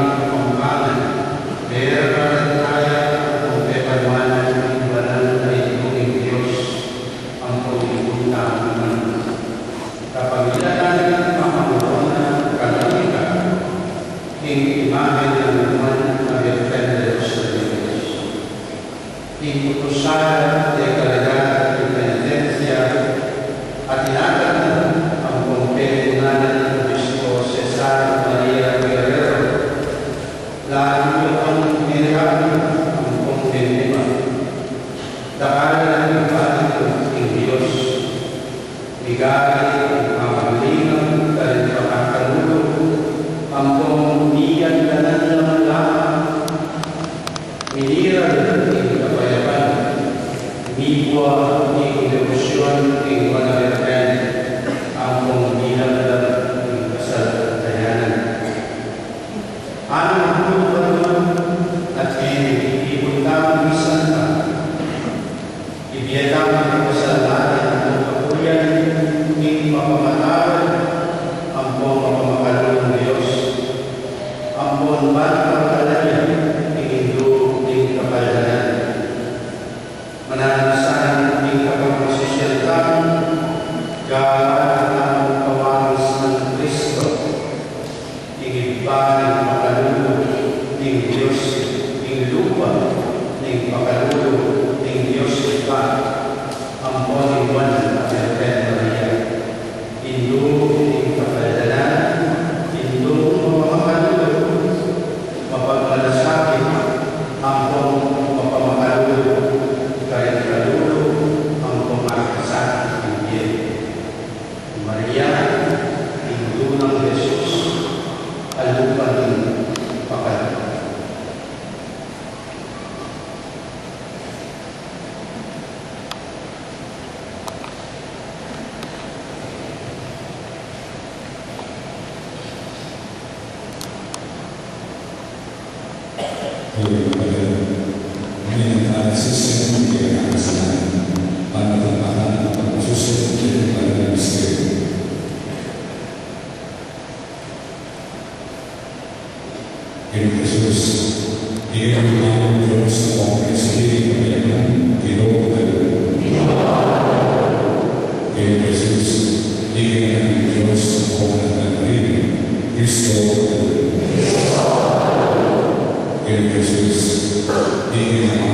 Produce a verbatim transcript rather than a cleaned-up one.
Pampangan, pera taya, ampong pepanuan ing banal a Ibpun ning Dios, ampong Ibpun tamu naman. Kapamilatan na, pamamuruna, kalamika, ing imahen nang nuan a Birhen de los Remedios. Ing utusan de kalidad ing penitensya, at inatag na ampong pengunahan nang Obispo Cesar Maria Guerrero, lalu ya pang Miriam ampong Bendiman, dakal na ing Dios, migari ing pamaglingang karing pakakalulu, ampong miyandanan lang laman, miniral ing kapayapan, mibua ing debosyon king Nuan a Birhen, ampong miramdam ing kasalpantayanan. Anang magtubad man at keni, ipun tamung misan pa, ibie tamu ing kasalanan, ampong kapulian ing mapamatawad, ampong mapamakalulung Dios, ampon ban pagkalaya ing Indu ning Kapaldanan. Mananu sana ing kapagmasusian tamu, gawan tamu kang Kristo, ing Ibpa ning pakalulu ning Dios king lupa, ing pakalulu ning Dios Ibpa, ampon ning Nuan a Birhen Maria, Indu ning Kapaldanan, Indung mapamakalulu, mapagmalasakit, ampon mapamakalulu karing kalulu ampon makasakit king bie. Maria, Indu nang Jesus, alupan ning pakalulu. King Jesus, ika ing Ibpa ning Dios, ampong Espiritu ning Ginu. King Jesus, ika ing Anak ning Dios, ampong Anak nang Maria, Kristo. King Jesus, ika ing